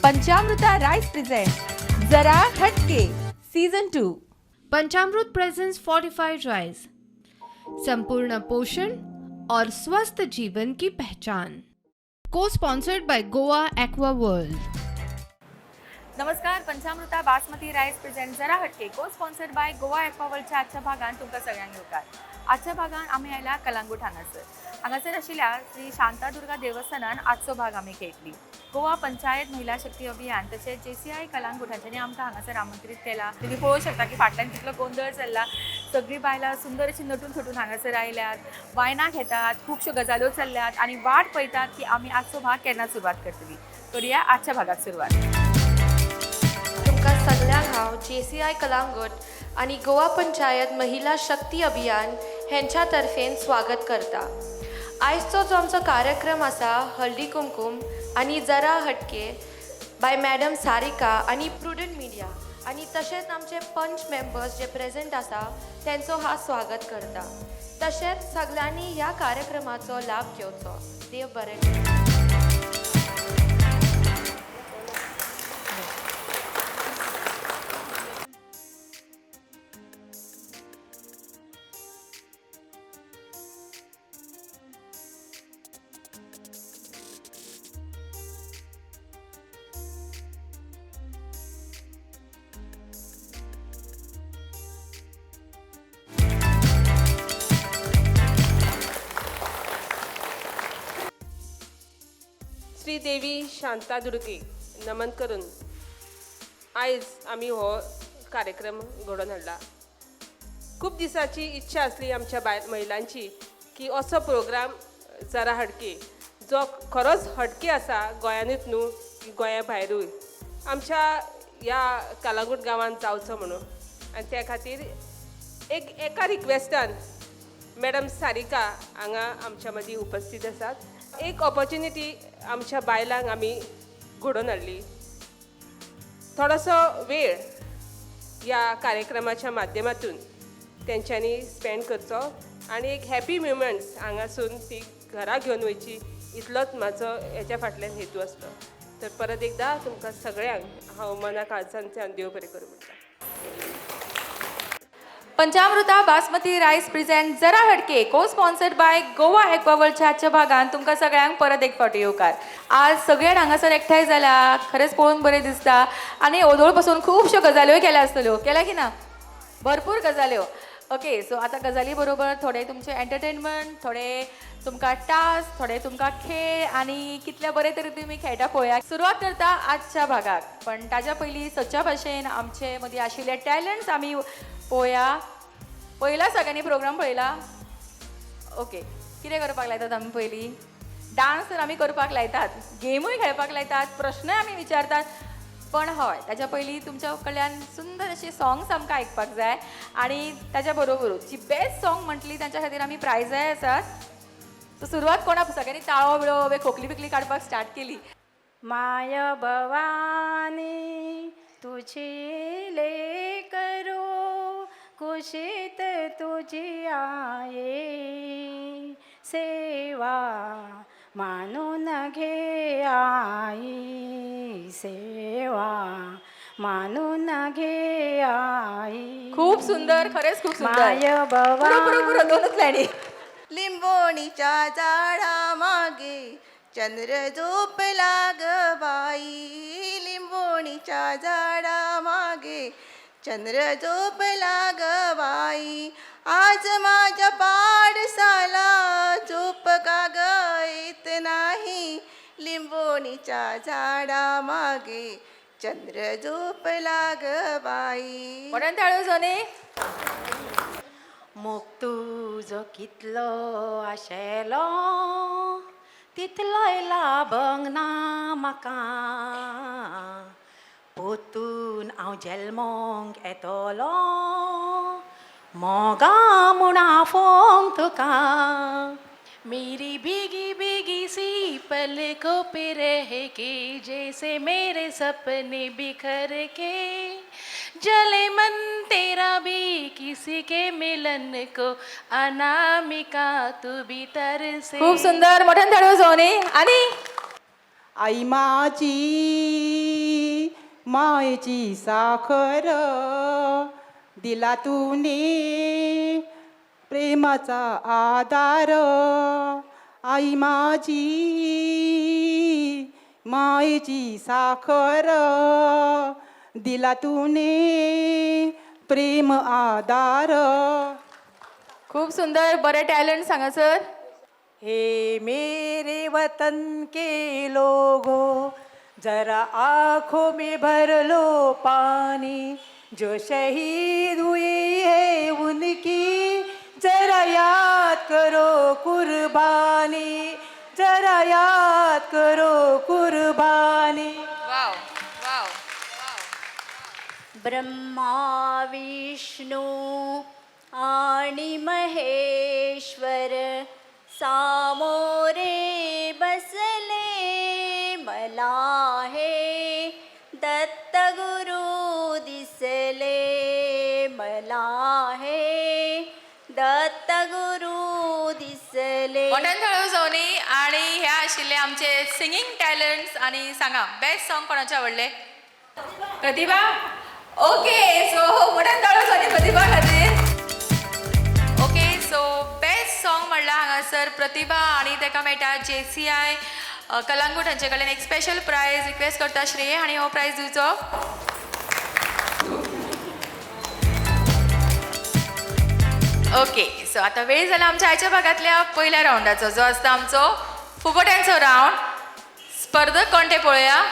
पंचामृता rice present जरा हटके season 2. Panchamrut presents fortified rice, संपूर्ण पोषण और स्वस्थ जीवन की पहचान। को sponsored by Goa Aqua World. नमस्कार. पंचामृता बासमती राईस प्रेझेंट जरा हटके को स्पॉन्सर्ड बाय गोवा एक्वावर्ल्डच्या आजच्या भागान तुमकां सगळ्यांक येवकार. आजच्या भागान आमी आयला कलांगूट हांगासर. हांगासर आशिल्ल्या श्री शांतादुर्गा देवस्थानान आजचो भाग आमी खेळटली. गोवा पंचायत महिला शक्ती अभियान तशेंच जेसीआय कलांगूट हांच्यांनी आमकां हांगासर आमंत्रीत केला. तुमी पळोवंक शकता की फाटल्यान कितलो गोंदळ चल्ला. सगळीं बायलां सुंदर अशी नटून थटून हांगासर आयल्यात, वायनां घेतात, खुबश्यो गजाल्यो चल्ल्यात आनी वाट पळयतात की आमी आजचो भाग केन्ना सुरवात करतली. करुया आजच्या भागाक सुरवात. तुमकां सगल्यांक हांव जेसीआय कलांगूट आनी गोवा पंचायत महिला शक्ती अभियान हेंच्या तर्फेन स्वागत करता. आयजचो जो आमचो कार्यक्रम आसा, हळदी कुमकुम आनी जरा हटके बाय मॅडम सारिका आनी प्रुडंट मिडिया आनी तशेंच आमचे पंच मेंबर्स जे प्रेझेंट आसा तेंचो हांव स्वागत करता. तशेंच सगल्यांनी ह्या कार्यक्रमाचो लाभ घेवचो. देव बरें करूं. श्री देवी शांतादुर्गेक नमन करून आयज आमी हो कार्यक्रम घडोवन हाडला. खूब दिसाची इच्छा आसली आमच्या बायल महिलांची की असो प्रोग्राम जरा हटके, जो खरोच हटके आसा, गोंयानूच न्हू की गोंया भायरूय आमच्या ह्या कालांगूट गांवांत जावचो म्हणून. आनी त्या खातीर एक एका रिक्वेस्टान मॅडम सारिका हांगा आमच्या मदीं उपस्थीत आसात. एक ऑपॉर्च्युनिटी आमच्या बायलांक आमी घडोवन हाडली. थोडोसो वेळ ह्या कार्यक्रमाच्या माध्यमातून तेंच्यांनी स्पेंड करचो आनी एक हॅपी मुमेंट्स हांगासून ती घरा घेवन वयची, इतलोच म्हाजो हेच्या फाटल्यान हेतू आसलो. तर परत एकदां तुमकां सगळ्यांक हांव मना काळजांतल्यान देव बरें करूं म्हणटा. पंचामृता बासमती राईस प्रेझेंट जरा हटके को स्पॉन्सर्ड बाय गोवा एक्वावर्ल्डच्या आजच्या भागान तुमकां सगळ्यांक परत एक फावटी येवकार. आज सगळे हांगासर एकठांय जाला, खरेंच पळोवन बरें दिसता आनी ओदोळ पासून खुबश्यो गजाल्योय केल्या आसतल्यो. केल्या की ना? भरपूर गजाल्यो. ओके, सो आतां गजाली बरोबर थोडे तुमचे एंटरटेनमेंट, थोडे तुमकां टास्क, थोडे तुमकां खेळ आनी कितले बरे तरेन तुमी खेळटा पळोवया. सुरवात करता आजच्या भागाक, पण ताज्या पयलीं सदच्या भाशेन आमचे मदीं आशिल्ले टॅलंट्स आमी पळोवया. पळयला सगळ्यांनी प्रोग्राम पळयला? ओके, कितें करपाक लायतात आमी पयलीं? डान्स तर आमी करपाक लायतात, गेमूय खेळपाक लायतात, प्रश्नय आमी विचारतात, पण हय, ताच्या पयलीं तुमच्या कडल्यान सुंदर अशी सॉंग्स आमकां आयकपाक जाय आनी ताच्या बरोबरूच जी बेस्ट सॉंग म्हटली तांच्या खातीर आमी प्रायजाय आसात. सो सुरवात कोणा? सगळ्यांनी ताळो बिळो खोकली बिकली काडपाक स्टार्ट केली. My Bhavani तुझी लेकरू, कुशीत तुझी आई, सेवा मानून घे आई, सेवा मानून घे आई. खूप सुंदर, खरेंच खूप सुंदर. My पुरो पुरो पुरो. भवानी. दोनच लायनी. लिंबोणीच्या झाडा मागे चंद्र झोपला ग बाई, लिंबोणीच्या झाडा मागे चंद्र झोपला ग बाई. आज माझ्या पाडसाला झोप का ग येत नाही, लिंबोणीच्या झाडा मागे चंद्र झोपला ग बाई. मोठ्यान टाळयो सोनी. मोग तुजो कितलो आशेलो, तितलोय लाभंग ना म्हाका. पोतून हांव जल्मोंक येतलो, मोगा म्हूण आफोवंक तुका. मेरी भीगी भीगी सी पलकों पे रह के जैसे मेरे सपने बिखर के, जले मन तेरा भी किसी के मिलन को, अनामिका तू भी तरसे. खूप सुंदर, मोठ्यान टाळयो सोनी. आणि आई माझी मायेची साखर, दिला तुने प्रेमाचा आधार. आई माझी मायेची साखर, दिला तुने प्रेम आधार. खूप सुंदर, बरे टॅलंट. सांगा सर. हे मेरे वतन के लोगों, जरा आंखों में भर लो पानी, जो शहीद हुए हैं उनकी जरा याद करो कुर्बानी, जरा याद करो कुर्बानी. वाव वाव. ब्रह्मा विष्णू आणि महेश्वर सामोरे बसले, मला हे दत्तगुरु दिसले, मला हे दत्तगुरु दिसले. मोठ्यान थाळयो जावनी. आणि हे आशिल्ले आमचे सिंगींग टॅलंट्स. आणि सांगा, बेस्ट सॉंग कोणाचे आवडले? प्रतिभा. ओके, सो मोठ्यान थाळयो जावनी प्रतिभा खातीर. ओके, सो बेस्ट सॉंग म्हणल्यार हांगासर प्रतिभा आणि ताका मेळटा जेसीआय कलांगूट हांचे कडल्यान एक स्पेशल प्रायज. रिक्वेस्ट करता श्रेय आनी हो प्रायज दिवचो. ओके, सो आता वेळ जाला आमच्या आयच्या भागातल्या पयल्या रावंडाचो, जो आसता आमचो फुगोट्यांचो रावंड. स्पर्धक कोण ते पळोवया.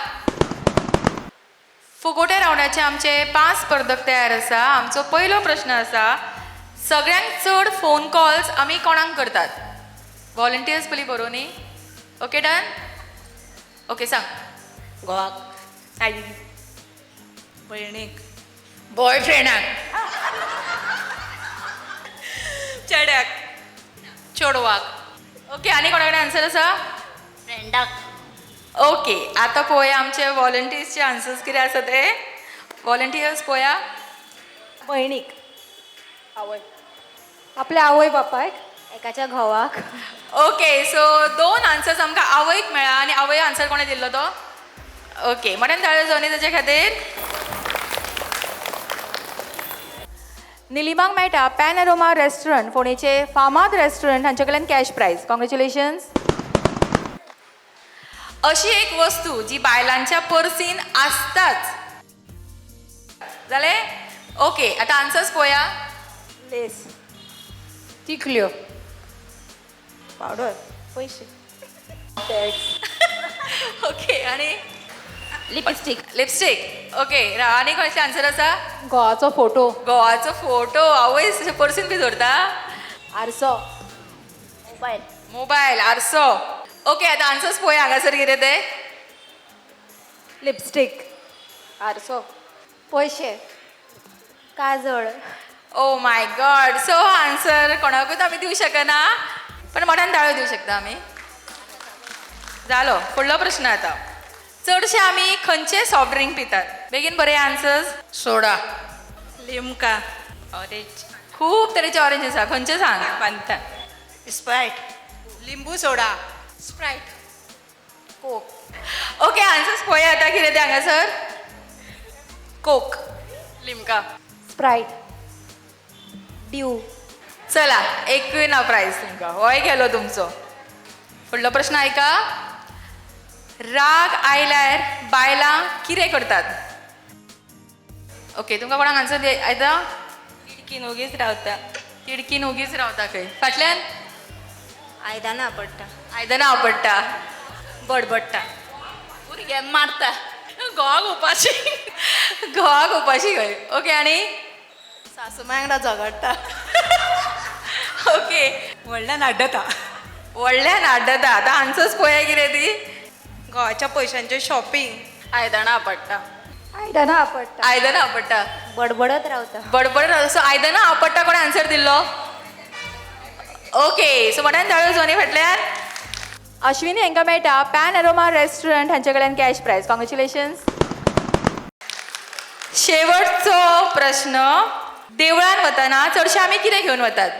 फुगोट्या रावंडाचे आमचे पांच स्पर्धक तयार आसा. आमचो पयलो प्रश्न आसा, सगळ्यांत चड फोन कॉल्स आमी कोणाक करतात? वॉलंटियर्स पयलीं बरोवनी. Okay, done. ओके, सांग. घोवाक, आई, भयणीक, बॉयफ्रेंडाक, चेड्याक, चेडवाक. ओके, आनी कोणा कडेन आन्सर आसा? फ्रेंडाक. ओके, आतां पळोवया आमचे वॉलंटियर्सचे आन्सर्स कितें आसा ते. वॉलंटियर्स, पळोवया. भयणीक. आवय. आपल्या आवय बापायक. एकाच्या घोवाक. ओके, सो दोन आन्सर्स आमकां आवयक मेळ्ळा आनी आवय आन्सर कोणें दिल्लो तो? ओके, मोठ्यान ताळयो जावनी ताचे खातीर. निलिमाक मेळटा पॅन अरोमा रेस्टॉरंट, फोंडेचे फामाद रेस्टॉरंट, हांचे कडल्यान कॅश प्रायज. कॉंग्रेच्युलेशन्स. अशी एक वस्तू जी बायलांच्या पर्सीन आसताच. जालें? ओके, आतां आन्सर्स पळोवया. लेस. तिकल्यो. पावडर. पयशे. ओके, आणि लिपस्टिक. लिपस्टीक. ओके, आनी खंयचे आन्सर आसा? घोवाचो फोटो. गोवाचो फोटो. आवय, पर्सीन बी दवरता? आरसो. मोबायल. मोबायल, आरसो. ओके, आतां आन्सर्स पळोवया हांगासर कितें ते. लिपस्टीक, आरसो, पयशे, काजळ. ओ my God. So answer कोणाकूच आमी दिवं शकना, पण मोठ्यान ताळयो दिवं शकता आमी. जालो, फुडलो प्रश्न. आतां चडशे आमी खंयचे सॉफ्ट ड्रिंक पितात? बेगीन बरे आन्सर्स. सोडा. लिमका, ऑरेंज. खूब तरेचे ऑरेंज आसा, खंयचे सांग. फांता. स्प्रायट. लिंबू सोडा. स्प्रायट. कोक. ओके, आन्सर्स पळोवया आतां कितें ते हांगासर. कोक. लिमका. Sprite, due. चला, एकूय ना प्रायज तुमकां. होय गेलो तुमचो. फुडलो प्रश्न आयका. राग आयल्यार बायलां कितें करतात? ओके, तुमकां कोणाक आन्सर येता? खिडकीन ओगीच रावता. खिडकीन ओगीच रावता खंय. फाटल्यान? आयदनां पडटा. आयदनां आपडटा. बडबडटा, भुरग्यांक मारता, घोवाक उपाशी. घोवाक उपाशी खंय. ओके, आनी? सासू वांगडा झगडटा. ओके. व्हडल्यान आड्डता. व्हडल्यान आड्डता. आतां आन्सर्स पळोवया कितें ती. घोवाच्या पयशांचें शॉपिंग. आयदनां आपडटा. आयदनां आपडटा. आयदनां आपडटा. बडबडत रावता. बडबड. सो आयदनां आपडटा कोणें आन्सर दिल्लो? ओके, सो मोठ्यान ताळयो जावनी फाटल्यान. अश्विनी हांकां मेळटा पॅन अरोमा रेस्टॉरंट हांचे कडल्यान कॅश प्रायज. कॉंग्रेच्युलेशन्स. शेवटचो प्रश्न. देवळान वतना चडशे आमी कितें घेवन वतात?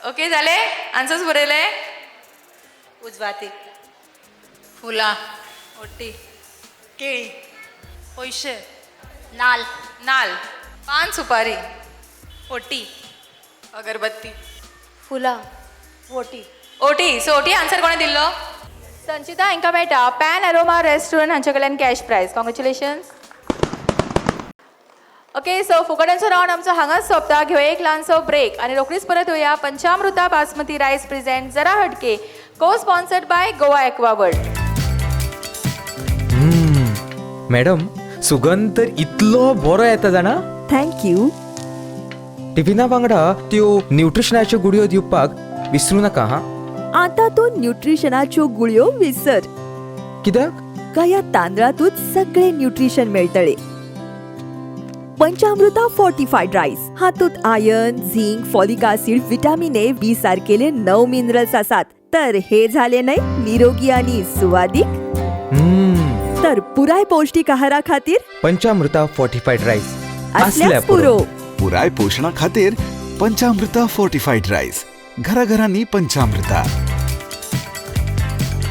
ओके, जाले आन्सर्स बरयले? उजवाती. फुलां. ओटी. केळी. पयशे. नाल. नाल. पान सुपारी. ओटी. अगरबत्ती. फुलां. OT. OT. So OT answer कोणें दिल्लो? संचिता हांकां मेळटा पॅन अरोमा रेस्टॉरंट हांचे कडल्यान cash prize. Congratulations. Okay, so फुकटांचो रावंड आमचो हांगाच सोंपता. घेवया एक ल्हानसो ब्रेक आनी रोखडीच परत येवया. पंचामृता बासमती रायस प्रेझेंट जरा हटके, co sponsored by Goa Aquaworld. Madam, सुगंध तर इतलो बरो येता जाणा. Thank you. टिफिना वांगडा त्यो न्युट्रिशनाच्यो गुळयो दिवपाक विसरू नाका हा. आतां तूं न्युट्रिशनाच्यो गुळयो विसर. कित्याक? काया तांदळातूच सगळे न्युट्रिशन मेळटले. पंचामृता फोर्टिफायड रायस हातूंत iron, zinc, folic acid, vitamin A, B सारकेले 9 minerals आसात. तर हे झाले न्हय निरोगी आणि सुवादीक. तर पुराय पौष्टिक आहारा खातीर पंचामृता फोर्टिफायड रायस असल्याच पुरो. पुराय पोशणा खातीर पंचामृता फोर्टिफायड रायस. घराघरांनी पंचामृता.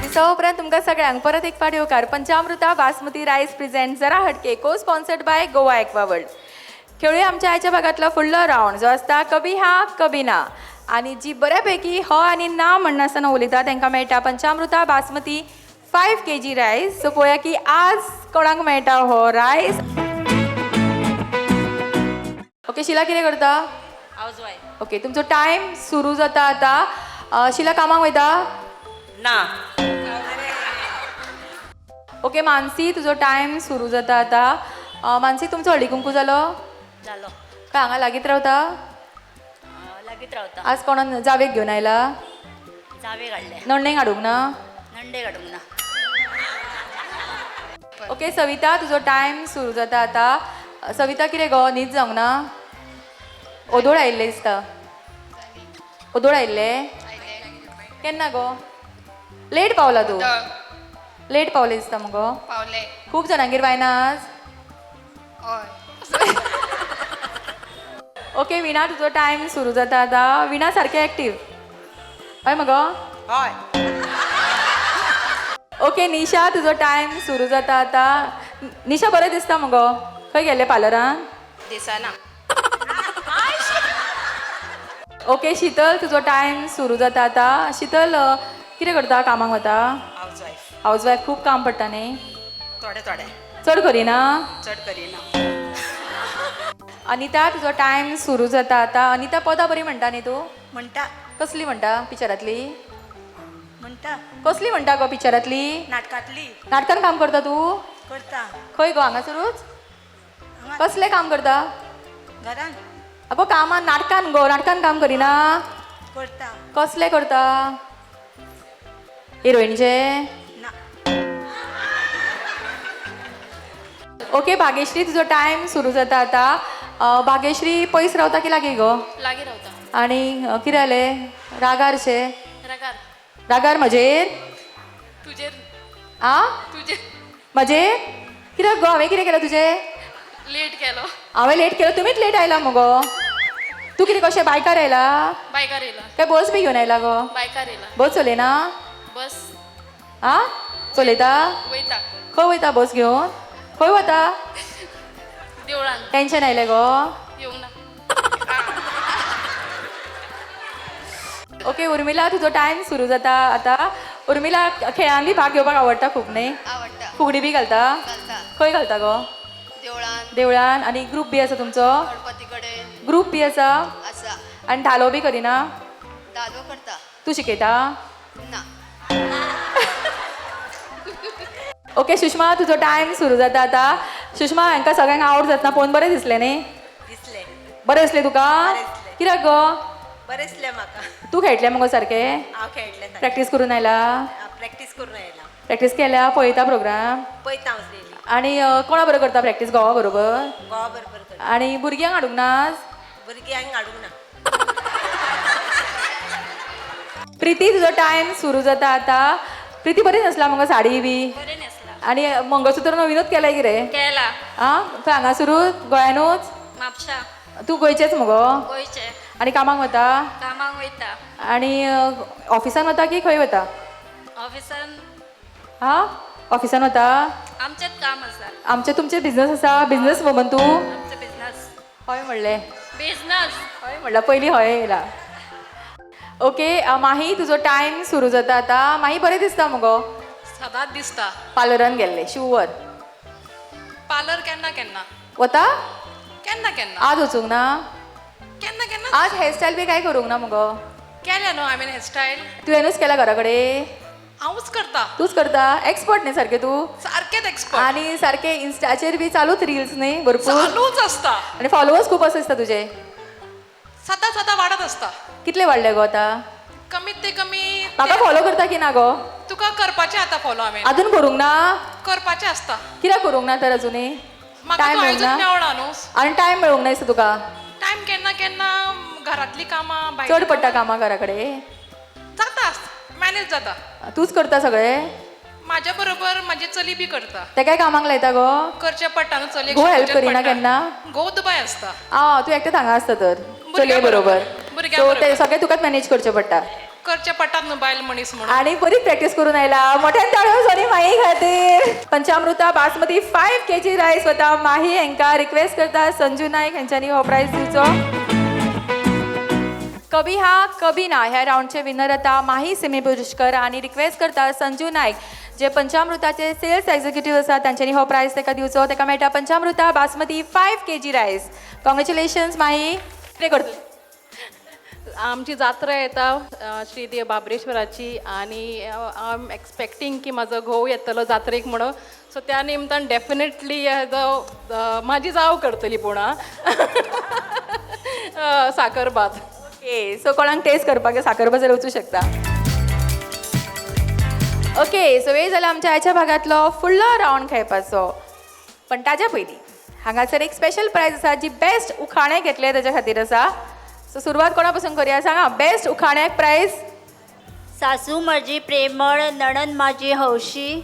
दिसा उपरांत तुमकां सगळ्यांक परत एक फावट येवकार. पंचामृता बासमती रायस प्रेझेंट जरा हटके, co sponsored by Goa Aquaworld. खेळूया आमच्या आयच्या भागांतलो फुडलो रावंड जो आसता कभी हा कभी ना. आनी जी बऱ्यापैकी हो आनी ना म्हणनासतना उलयता तांकां मेळटा पंचामृता बासमती 5 kg rice. सो पळोवया की आज कोणाक मेळटा हो रायस. ओके, शिला कितें करता? House wife. ओके, तुमचो टायम सुरू जाता आतां. शिला कामाक वयता? ना. ओके मानसी, तुजो टायम सुरू जाता आतां. मानसी, तुमचो हळदी कुंकू जालो? जालो. काय हांगा लागींच रावता? लागींच रावता. आज कोणाक जावेक घेवन आयला? जावेक हाडले. नण्णेक हाडूंक ना? नण्डेक हाडूंक ना. ओके सविता, तुजो टायम सुरू जाता आतां. सविता, कितें गो न्हीद जावंक ना? ओदोळ आयिल्लें दिसता. ओदोळ आयिल्लें? केन्ना गो? लेट पावला तूं? लेट पावलें दिसता मुगो. पावले. खूब जाणांगेर वायना आज? हय. ओके विणा, तुजो टायम सुरू जाता आतां. विणा सारकें एक्टीव हय मगो? हय. ओके निशा, तुजो टायम सुरू जाता आतां. निशा बरें दिसता मगो. खंय गेल्लें पार्लरान? दिसना. ओके शीतल, तुजो टायम सुरू जाता आतां. शीतल, कितें करता? कामाक वता? House wife. हावज वायफ, खूब काम पडटा न्ही? थोडे थोडे. चड करिना? चड करिना. अनिता, तुजो टायम सुरू जाता आतां. अनिता, पदां बरी म्हणटा न्ही तूं? म्हणटा. कसली म्हणटा? पिक्चरांतली? म्हणटा. कसली म्हणटा गो पिक्चरांतली? नाटकांतली. नाटकान काम करता तूं? करता. खंय गो? हांगासरूच? कसलें काम करता? घरान. अगो कामान नाटकान गो, नाटकान काम करिना? करता. कसलें करता? हिरोईनचें? ना. ओके भाग्यश्री, तुजो टायम सुरू जाता आतां. भाग्यश्री, पयस रावता की लागीं गो? लागीं रावता. आनी कितें जालें रागार शे? रागार. रागार म्हजेर? तुजेर. आ? तुजेर. म्हजेर कित्याक गो? हांवें कितें केलें तुजें? लेट केलो. हांवें लेट केलो? तुमीच लेट आयला मगो. तूं कितें कशें बायकार आयला? बायकार येयला. काय बस बी घेवन आयला गो? बायकार येयला. बस चलयना? बस. आ चलयता? वयता. खंय वयता बस घेवन? खंय वता? देवळान. टेंशन आयलें गो? येवंक ना. ओके उर्मिला, तुजो टायम सुरू जाता आतां. उर्मिला, खेळान बी भाग घेवपाक आवडटा खूब न्ही? आवडटा. फुगडी बी घालता? घालता. खंय घालता गो? देवळान. देवळान. आनी ग्रूप बी आसा तुमचो? गणपती कडेन. ग्रूप बी आसा? आसा. आनी धालो बी करिना? धालो करता. तूं शिकयता? ना. ओके सुषमा, तुजो टायम सुरू जाता आतां. सुषमा, हांकां सगळ्यांक आवड जातना पळोवन बरें दिसलें न्ही? दिसलें. बरें दिसलें तुका? कित्याक गो? बरें दिसलें म्हाका. तूं खेळटलें मगो सारकें? हांव खेळटलें. प्रॅक्टीस करून आयला? प्रॅक्टीस करून आयला. प्रॅक्टीस केल्या? पळयता प्रोग्राम? पळयता हांव डेली. आनी कोणा बरोबर करता प्रॅक्टीस? घोवा बरोबर? घोवा बरोबर करता. आनी भुरग्यांक हाडूंक ना आज? भुरग्यांक हाडूंक ना. प्रिती, तुजो टायम सुरू जाता आतां. प्रिती, बरें न्हेसला मगो साडी बी? बरें न्हेसला. आनी मंगळसूत्र नवीनूच केलें कितें? केला. आं, खंय हांगासरूच गोंयानूच? म्हापशा. तूं गोंयचेंच मगो? गोंयचें. आनी कामाक वता? कामाक वयता. आनी ऑफिसान वता की खंय वता? ऑफिसान. हा, ऑफिसान वता? आमचेच काम आसा. आमचे तुमचे बिझनस आसा? बिझनस वुमन तूं? आमचे बिझनस. हय म्हणलें. बिझनस. हय म्हणला पयलीं, हय येयला. ओके माही, तुजो टायम सुरू जाता आतां. माही, बरें दिसता मुगो. सदांच दिसता. पार्लरान गेल्ले शुवर? पार्लर केन्ना केन्ना. वता? केन्ना केन्ना. आज वचूंक ना? केन्ना केन्ना. आज हेअरस्टायल बी काय करूंक ना मुगो? केल्या न्हू हांवें हेअरस्टायल. तुवेंनूच केला घरा कडेन? हांवूच करता. तूच करता? एक्सपर्ट न्ही सारकें तूं? सारकेंच एक्सपर्ट. आनी सारकें इन्स्टाचेर बी चालूच रिल्स न्ही भरपूर? चालूच आसता. आनी फॉलोवर्स खूब आसा दिसता तुजे. सदां सदां वाडत आसता. कितले वाडले गो आतां? कमीत ते कमी. म्हाका फॉलो करता की ना गो? तुका करपाचें आतां फॉलो हांवें. अजून करूंक ना? करपाचें आसता. कित्याक करूंक ना तर अजुनूय? म्हाका टायम तूं मेळूंक आयजूच ना? मेवळा न्हू. आनी टायम मेळूंक ना दिसता तुका? टायम केन्ना केन्ना, घरांतलीं कामां. चड पडटा कामां घरा कडेन? जाता, मॅनेज जाता. तूच करता सगळें? म्हाज्या बरोबर म्हाजी चली बी करता. तेकाय कामाक लायता गो? करचें पडटा न्हू चलयेक. घोव हेल्प शिकोवचें करिना पडटा. केन्ना? घोव दुबय आसता. आं, तूं एकटें हांगा आसता तर चलये बरोबर? भुरग्यां सो बरोबर. ते सगळें तुकाच मॅनेज करचें पडटा. करचें पडटात न्हू बायल मनीस म्हणून. आणि बरी प्रॅक्टीस करून आयला. मोठ्यान ताळयो सॉरी माही खातीर. पंचामृता बासमती 5 kg rice वता माही हांकां. रिक्वेस्ट करता संजू नायक हेंच्यांनी हो प्रायज दिवचो. कभी हा कभी ना ह्या राऊंडचे विनर आता माही सिमी पुरुषकर आणि रिक्वेस्ट करता संजू नायक जे पंचामृताचे सेल्स एक्झिक्युटिव्ह आसा तांच्यांनी हो प्रायज ताका दिवचो. ताका मेळटा पंचामृता बासमती 5 kg rice. Congratulations माही. कितें करतले? आमची जात्रा येता श्रीदेव बाबरेश्वराची आनी I am expecting की म्हाजो घोव येतलो जात्रेक म्हणून. सो त्या निमतान डेफिनेटली जो म्हाजी जाव करतली पूण साकरभात. ओके, सो कोणाक टेस्ट करपाक साकरभात जाल्यार वचूं शकता. ओके, सो वेळ जाला आमच्या आयच्या भागांतलो फुडलो रावंड खेळपाचो. पण ताज्या पयलीं हांगासर एक स्पेशल प्रायज आसा जी बेस्ट उखाणें घेतलें ताच्या खातीर आसा. सो सुरवात कोणा पसून करूया सांगा? बेस्ट उखाण्याक प्रायज. सासू म्हजी प्रेमळ, नणन माझी हौशी,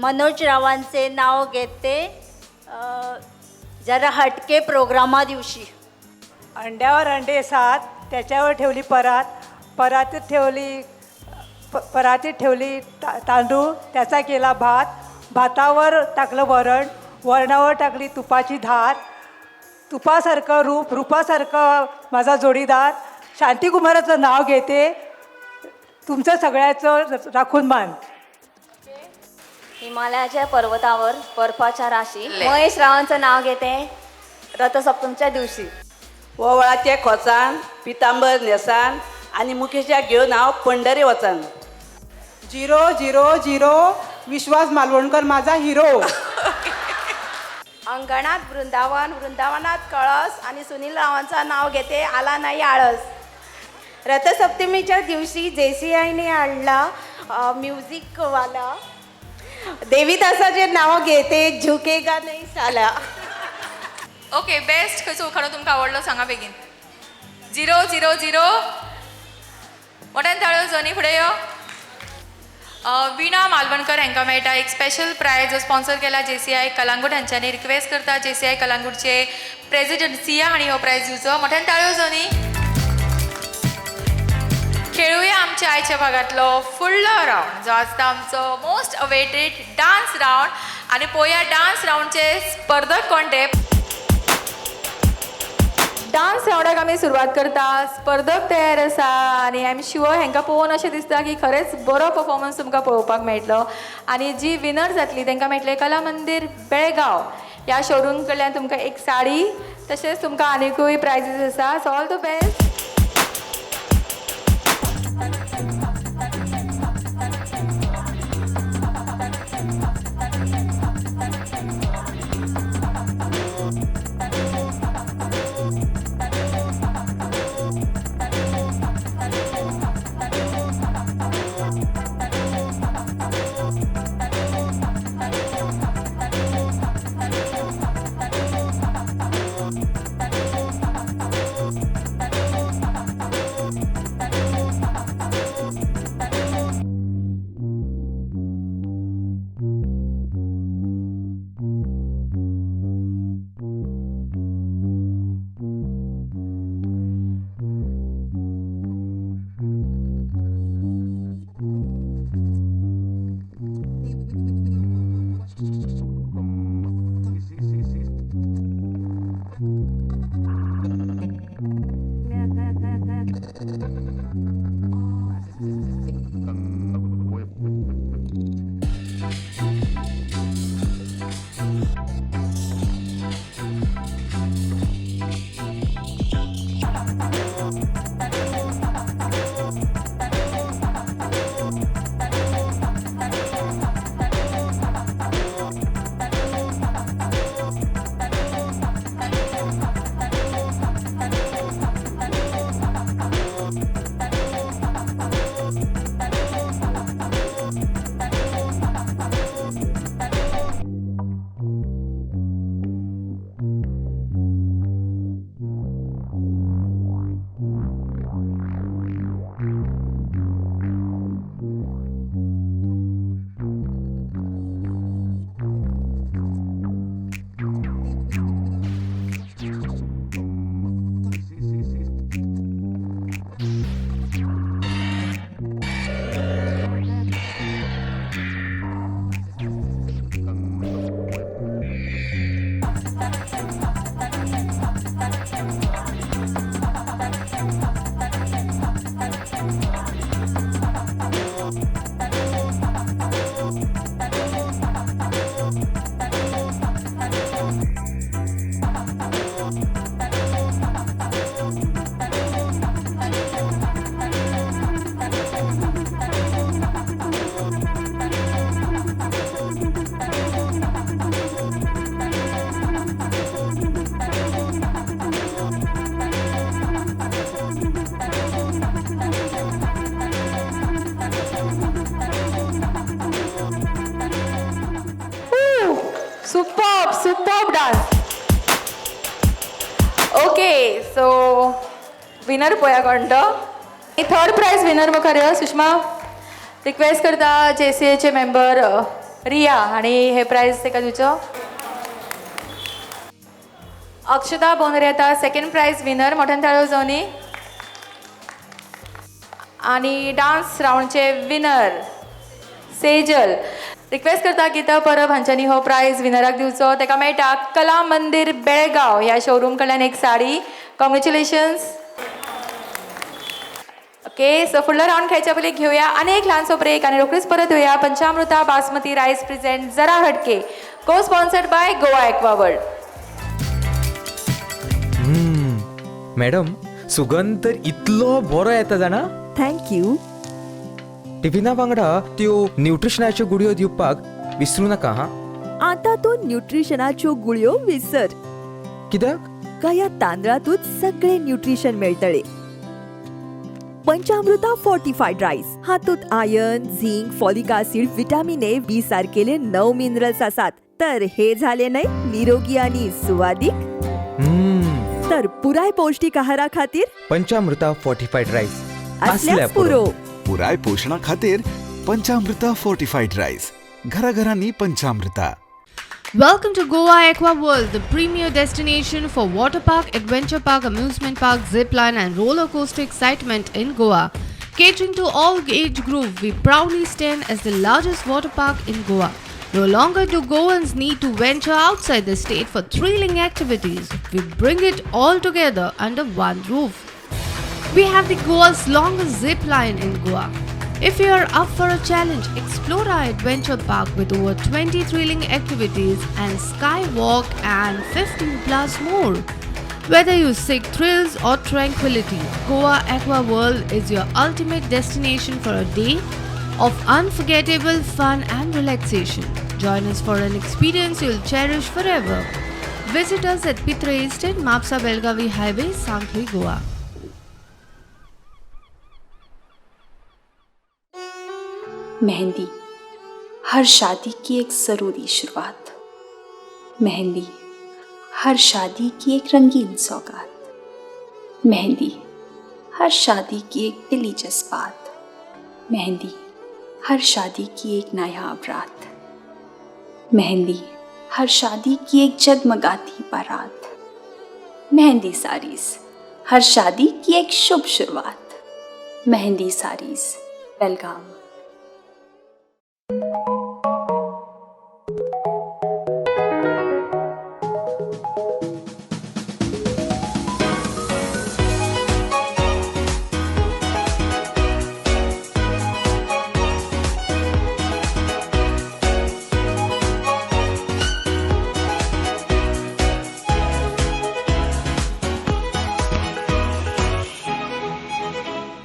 मनोज रावांचे नाव घेते जरा हटके प्रोग्रामा दिवशी. अंड्यावर अंडे 7, त्याच्यावर ठेवली परात, परातीत ठेवली परातीत ठेवली तांदूळ, त्याचा केला भात, भातावर टाकलं वरण, वरणावर टाकली तुपाची धार, तुपासारखं रूप, रूपासारखं माझा जोडीदार, शांतिकुमाराचं नाव घेते, तुमचं सगळ्याचं राखून मान. हिमालयाच्या पर्वतावर बर्फाच्या राशी, महेश रावांचं नाव घेते रथसप्तमीच्या दिवशी. वोवळाचे खोचान, पितांबर न्हेसान आनी मुकेशाक घेवन हांव पंढरी वचान. 0 0 0 विश्वास मालवणकर माझा हिरो. अंगणात वृंदावन, वृंदावनात कळस आणि सुनील रावांचं नाव घेते आला नाही आळस. रथसप्तमीच्या दिवशी JCIने आणला म्युझिकवाला, देवीदासाचे नाव घेते झुकेगा नाही साला. ओके, बेस्ट खंयचो उखाणो तुमकां आवडलो सांगा बेगीन. 0 0 0. मोठ्यान ताळयो. जनी फुडें यो. वीणा मालवणकर हांकां मेळटा एक स्पेशल प्रायज जो स्पॉन्सर केला JCI Calangute हांच्यांनी. रिक्वेस्ट करता JCI कलांगूटचे प्रेजिडंट सिया हांणी हो प्रायज दिवचो. मोठ्यान ताळयो जनी. खेळुया आमच्या आयच्या भागांतलो फुडलो रावंड जो आसता आमचो मोस्ट अवेटेड डान्स रावंड. आनी पळोवया डान्स रावंडचे स्पर्धक कोण ते. डान्स रावंडाक आमी सुरवात करता. स्पर्धक तयार आसा आनी I am sure हांकां पळोवन अशें दिसता की खरेंच बरो परफॉर्मन्स तुमकां पळोवपाक मेळटलो. आनी जी विनर जातली तांकां मेळटलें कला मंदीर बेळगांव ह्या शोरूम कडल्यान तुमकां एक साडी तशेंच तुमकां आनीकूय प्रायजीस आसा. So all the best. Super dance. Okay, so winner पळोवया कोण तो. थर्ड प्रायज विनर मुखार यो सुषमा. रिक्वेस्ट करता जेसीएचे मेंबर रिया आनी हे प्रायज ताका दिवचो. अक्षता बोंद्रे येता सेकंड प्रायज विनर, मोठ्यान ताळयो जावनी. आनी डान्स रावंडचे विनर सेजल. रिक्वेस्ट करता गीता परब हांच्यांनी हो प्रायज विनराक दिवचो. ताका मेळटा कला मंदीर बेळगांव ह्या शोरूम कडल्यान एक साडी. कॉंग्रेच्युलेशन्स. ओके, सो फुडलो रावंड खेळच्या पयलीं घेवया आनी एक ल्हानसो ब्रेक आनी रोखडीच परत येवया. पंचामृता बासमती रायस प्रेझेंट जरा हटके, co sponsored by Goa Aqua World. Madam, सुगंध तर इतलो बरो येता जाणा. Thank you. टिफिना वांगडा त्यो न्यूट्रिशनाच्यो गुळयो दिवपाक विसरू नाका हा. आतां तूं न्यूट्रिशनाच्यो गुळयो विसर. कित्याक? ह्या तांदळांतूच सगळे न्यूट्रिशन मेळटले. पंचामृता फोर्टिफायड रायस हातूंत iron, zinc, folic acid, vitamin A, B सारकेले 9 minerals आसात. तर हे झाले न्हय निरोगी आनी सुवादीक. तर पुराय पौष्टिक आहारा खातीर पंचामृता फोर्टिफायड रायस असल्याच पुरो. पुराय पोशणा खातीर पंचामृता फोर्टिफायड रायस, घराघरांनी पंचामृता. Welcome to Goa Aqua World, the premier destination for water park, adventure park, amusement park, zip line and roller coaster excitement in Goa. Catering to all age group, we proudly stand as the largest water park in Goa. No longer do Goans need to venture outside the state for thrilling activities. We bring it all together under one roof. We have the Goa's longest zip line in Goa. If you are up for a challenge, explore our adventure park with over 20 thrilling activities and skywalk and 15 plus more. Whether you seek thrills or tranquility, Goa Aqua World is your ultimate destination for a day of unforgettable fun and relaxation. Join us for an experience you'll cherish forever. Visit us at Pitre Estate, Mapsa Belgavi Highway, Sankhli, Goa. Mehndi हर शादी की एक ज़रूरी शुरुआत, मेहंदी हर शादी की एक रंगीन सौगात, मेहंदी हर शादी की एक दिली जज्बात, मेहंदी हर शादी की एक नायाब रात, मेहंदी हर शादी की एक जगमगाती बारात, मेहंदी साड़ीज हर शादी की एक शुभ शुरुआत, Mehndi saris Belgaum.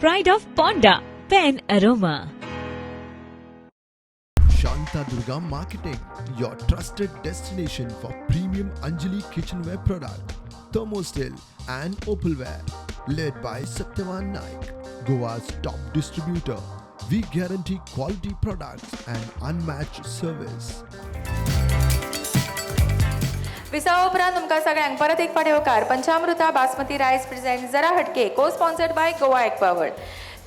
Pride of Ponda, Pen Aroma. Shanta Durga Marketing, your trusted destination for premium Anjali kitchenware product, thermosteel and opalware. Led by Satyavan Naik, Goa's top distributor. We guarantee quality products and unmatched service. विसावा उपरांत तुमकां सगळ्यांक परत एक फावट येवकार. पंचामृता basmati rice present जरा हटके, co sponsored by Goa Aqua World.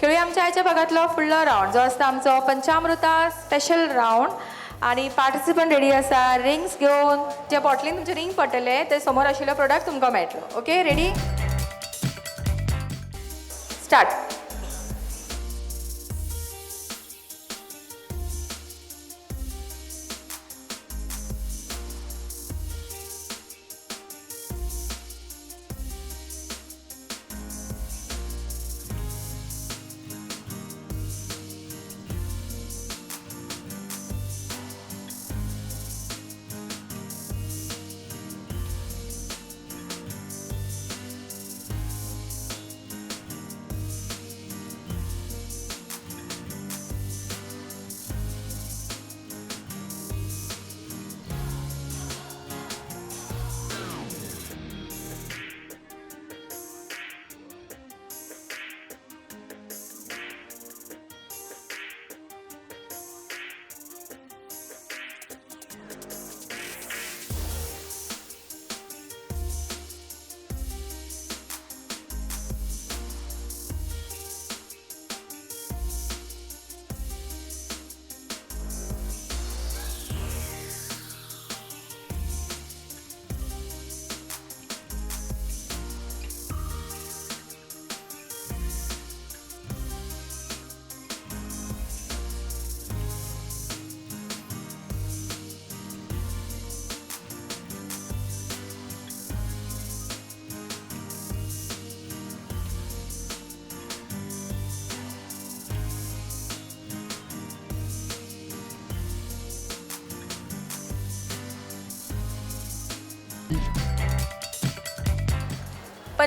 खेळुया आमच्या आयच्या भागांतलो फुडलो रावंड जो आसता आमचो पंचामृता स्पेशल रावंड. आनी पार्टिसिपंट रेडी आसा रिंग्स घेवन. जे बॉटलीन तुमचे रिंग पडटले ते समोर आशिल्लो प्रोडक्ट तुमकां मेळटलो. Okay, ready, start.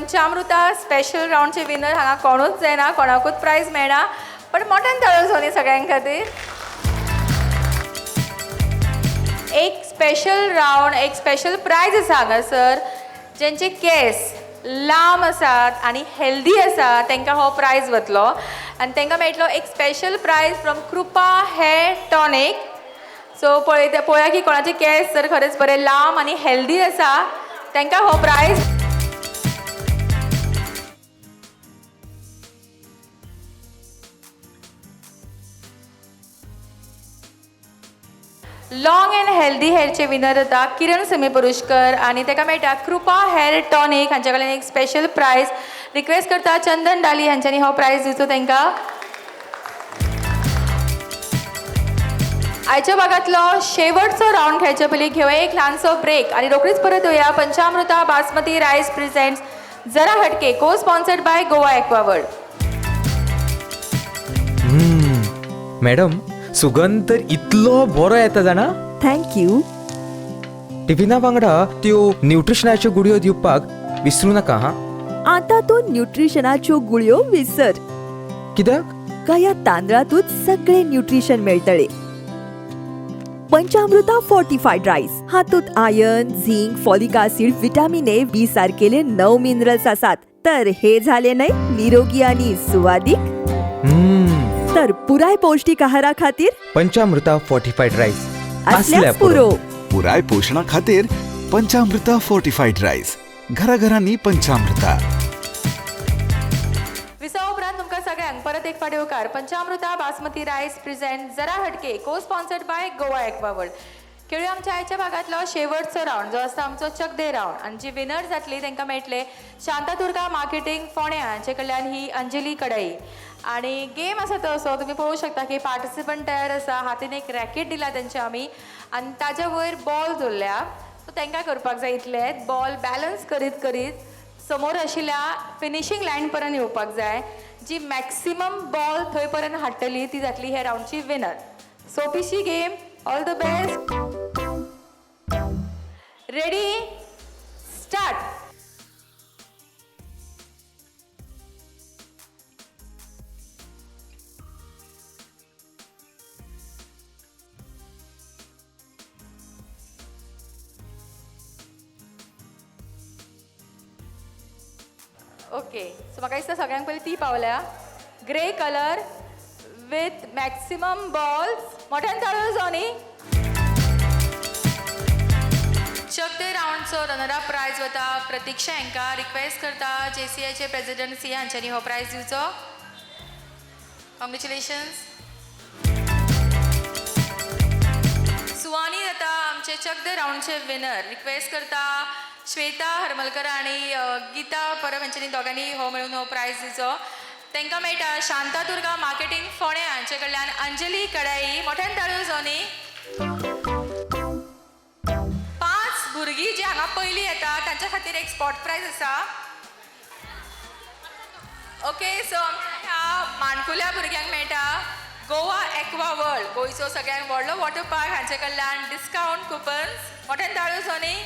Panchamrita special रावंडचे विनर हांगा कोणूच जायना, कोणाकूच प्रायज मेळना, पण मोठ्यान ताळयो जावनी सगळ्यां खातीर. एक स्पेशल रावंड, एक स्पेशल प्रायज आसा हांगासर. जेंचे केस लांब आसात आनी हेल्दी आसा तांकां हो प्रायज वतलो आनी तांकां मेळटलो एक special prize from Krupa hair tonic. So पळयता पळोवया की कोणाचे केस जर खरेंच बरे लांब आनी हेल्दी आसा तांकां हो प्रायज. लॉंग अँड हेल्दी हेअरचे विनर जाता किरण समी परुशकर आनी ताका मेळटा कृपा हेअर टॉनीक हांच्या कडल्यान एक स्पेशल प्रायज. रिक्वेस्ट करता चंदन डाली हांच्यांनी हो प्रायज दिवचो तांकां. आयच्या भागांतलो शेवटचो रावंड खेळचे पयलीं घेवया एक ल्हानसो ब्रेक आनी रोखडीच परत येवया. Panchamrita basmati rice presents Zara Hatke co sponsored by Goa Aquaworld. Madam, सुगंध तर इतलो बरो येता जाणा. Thank you. टिफिना वांगडा त्यो न्यूट्रिशनाच्यो गुळयो दिवपाक विसरू नाका. हा, आता तूं न्यूट्रिशनाच्यो गुळयो विसर. कित्याक? काय तांदळातूच सगळे न्यूट्रिशन मेळटले. पंचामृता फोर्टिफायड रायस हातूंत iron, zinc, folic acid, vitamin A, B सारकेले 9 minerals आसात. तर हे झाले न्हय निरोगी आनी सुवादीक. तर पुराय पौष्टिक आहारा खातीर पंचामृता फोर्टिफायड रायस असल्याच पुरो. पुराय पोषणा खातीर पंचामृता फोर्टिफायड रायस, घराघरांनी पंचामृता. विसवा उपरांत तुमकां सगळ्यांक परत एक फावट येवकार. पंचामृता बासमती रायस प्रेझेंट जरा हटके co sponsored by Goa Aquaworld. खेळूया आमच्या आयच्या भागांतलो शेवटचो रावंड जो आसता आमचो चकदे रावंड आनी जी विनर जातली तांकां मेळटले शांतादुर्गा मार्केटींग फोंड्या हांचे कडल्यान ही अंजली कडाई. आनी गेम आसा तो असो तुमी पळोवंक शकता की पार्टिसिपंट तयार आसा, हातीन एक रॅकेट दिला तेंच्या आमी आनी ताज्या वयर बॉल दवरल्या. सो तांकां करपाक जाय इतलें, बॉल बॅलन्स करीत करीत समोर आशिल्ल्या फिनिशींग लायन पर्यंत येवपाक जाय. जी मॅक्सिमम बॉल थंय पर्यंत हाडटली ती जातली ह्या रावंडची winner. सोपीशी game. All the best. Ready, start. Okay, so म्हाका दिसता सगळ्यांक पयलीं ती पावल्या. Grey colour with maximum balls. मोठ्यान ताळयो जावं न्ही. चकदे रावंडचो रनर अप प्रायज वता प्रतीक्षा हांकां. रिक्वेस्ट करता जेसीआयचे प्रेसिडेंट सी हांच्यांनी हो प्रायज दिवचो. कॉंग्रेच्युलेशन्स. सुवानी जाता आमचे चकदे रावंडचे विनर. रिक्वेस्ट करता श्वेता हरमलकर आनी गीता परब हांच्यांनी दोगांनी हो मेळून हो प्रायज दिवचो. तांकां मेळटा शांतादुर्गा मार्केटींग फोंड्या हांचे कडल्यान अंजली कडाई. मोठ्यान ताळयो जावं न्ही. 5 भुरगीं जी हांगा पयलीं येता तांच्या खातीर एक स्पॉट प्रायज आसा. ओके, सो आमच्या ह्या माणकुल्या भुरग्यांक मेळटा गोवा एक्वा वर्ल्ड, गोंयचो सगळ्यांत व्हडलो वॉटर पार्क हांचे कडल्यान डिस्कावंट कुपन्स. मोठ्यान ताळयो जावं न्ही.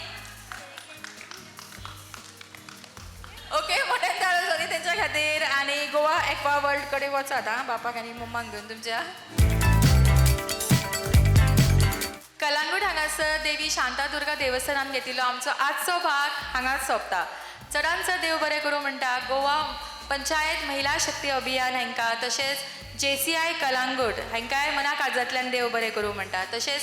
ओके, मोठ्यान ताळयो जावं न्ही तेंच्या खातीर. आनी गोवा एक्वा वर्ल्ड कडेन वचात आं, बापाक आनी मम्माक घेवन तुमच्या. कलांगूट हांगासर देवी शांतादुर्गा देवस्थानान घेतिल्लो आमचो आजचो भाग हांगाच सोंपता. चडान चड देव बरें करूं म्हणटा गोवा पंचायत महिला शक्ती अभियान हांकां, तशेंच जेसीआय कलांगूट हांकांय मना काळजांतल्यान देव बरें करूं म्हणटा, तशेंच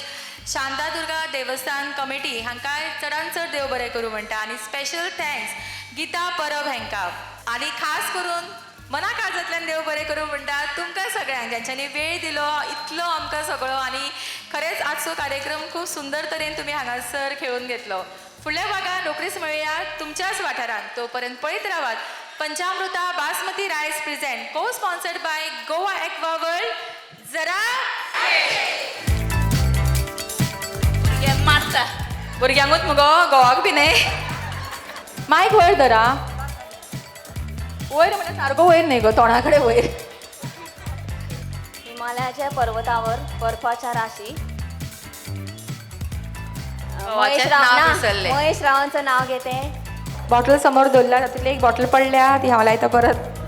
शांतादुर्गा देवस्थान कमिटी हांकांय चडान चड देव बरें करूं म्हणटा आनी स्पेशल thanks Gita परब हांकां. आनी खास करून मना काळजांतल्यान देव बरें करूं म्हणटा तुमकां सगळ्यांक ज्यांच्यांनी वेळ दिलो इतलो आमकां सगळो आनी खरेंच आजचो कार्यक्रम खूब सुंदर तरेन तुमी हांगासर खेळून घेतलो. फुडल्या भागान रोखडीच मेळुया तुमच्याच वाठारांत. तो पर्यंत पळयत रावात Panchamruta basmati rice present co sponsored by Goa Aqua World. जरा मारता भुरग्यांकूच मुगो घोवाक बी न्हय. मायक वयर धरा, वयर म्हणजे सारको वयर न्हय गो, तोंडा कडेन वयर. हिमालयाच्या पर्वतावर बर्फाच्या राशी. महेश रावांचं नाव घेते. बॉटल समोर दवरल्या, तातूंतली एक बॉटल पडल्या, ती हांव लायता परत.